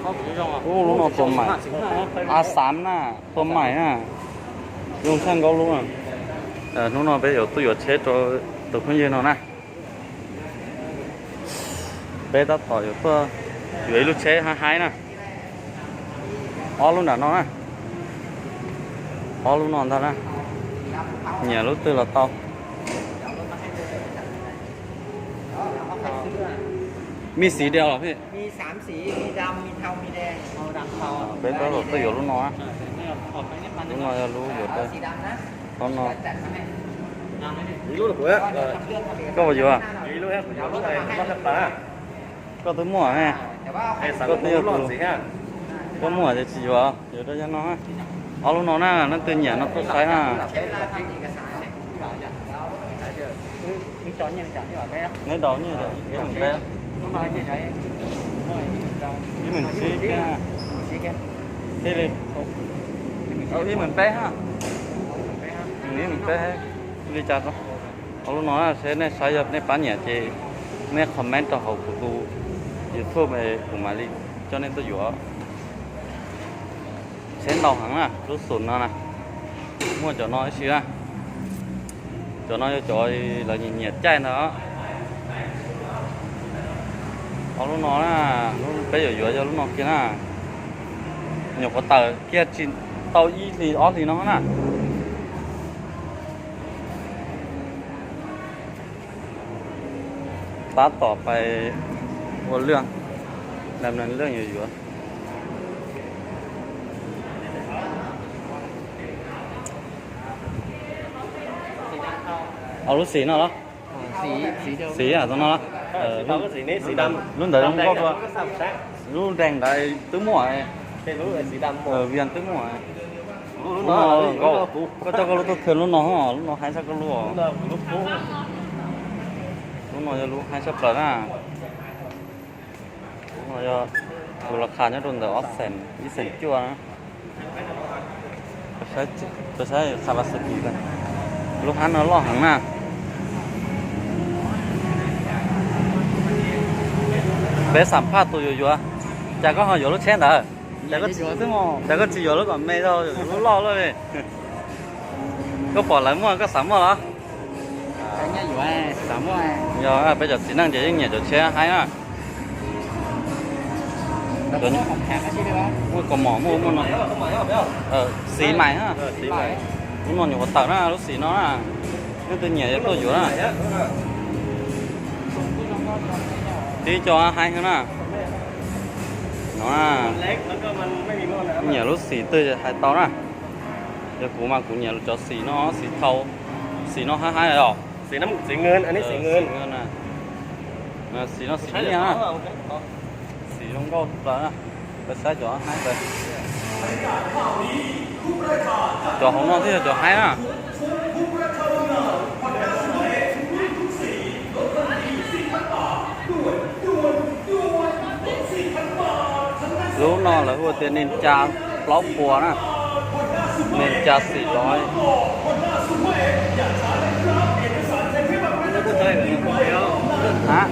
Ub, lub no tua mais, A xav na, tua mais na, zoo tshaj nkaus lub na. Hnub no peb yuav tuaj yuav tsheb rau tus phooj ywg no na. Peb tab tom yuav tuaj yuav ib lub tsheb haib haib na. Ob lub nram no na. Ob lub no ntag na. Nyiam lub twg los tau. Mi xi diam los phi? Peb tab tom tuaj yuav lub no. Lub no yog lub yuav, lub no. Koj puas yuav? Koj twb muaj ne. Koj twb yuav tus, koj muaj ces tsis yuav, yuav rau yog no. Ob lub no na, leej twg nyiam no tuaj saib na. Neb daus nyiaj ib meem peb, ib meem tsib thiab, thiaj li ib meem peb ha, ib meem peb li cas. Ob lub no seb nej saib, yog nej pab nyiam ces nej comment rau hauv kuv tus YouTube, kuv mam li coj nej tuaj yuav. Tsheb ntau heev na, lub xum no na, muaj cov no ib si na. Cov no yog cov lawv nyiam nyiam caij ntawd. Ob lub no na, lub peb yuav yuav yog lub no kiag na. Nyuam qhuav tawm kiag tsis tau ib hlis ob hlis no na. Tab tom pais ua lwj, lam nws lwj yuav yuav. Au, lub xim no los? Xim, tus no los? Lub ntawd zoo nkauj dua. Lub nreeg ntawd twb muaj, Vias twb muaj. Koj coj koj lub tuaj thw lub no, lub no haib tshaj koj lub. Lub no yog lub haib tshaj plaws na. Lub no yog tus las khas nyob rau ntawm ob xees, ib xees cuaj na. Peb saib Kawasaki, lub haib no loj heev na. Peb xam phaj tus yuav yuav, cas koj ho yuav lub tsheb ntawd? Cas koj tsis yuav lub kom me, yuav lub loj loj li? Koj pom lawv muaj koj xav muaj los? Yog peb cov txiv neej ces yeej nyiam cov tsheb haib na. Muaj kaus mom, muaj, muaj no. Xim mais na. Lub no nyuam qhuav tawm na, lub xim no na. Leej twg nyiam yuav tuaj yuav na. Tib co haib xwb na. No, nyiam lub xim twg hais tau na. Yog kuv mas kuv nyiam cov xim no, xim thaum, xim no haib haib os. Xim no xim nyiaj na. Xim zoo nkauj plaws na. Peb saib cov haib ntawd. Cov hauv no thiaj yog cov haib na. Lub no lawv hu tias Ninja plaub puas na. Ninja xim no. Ha?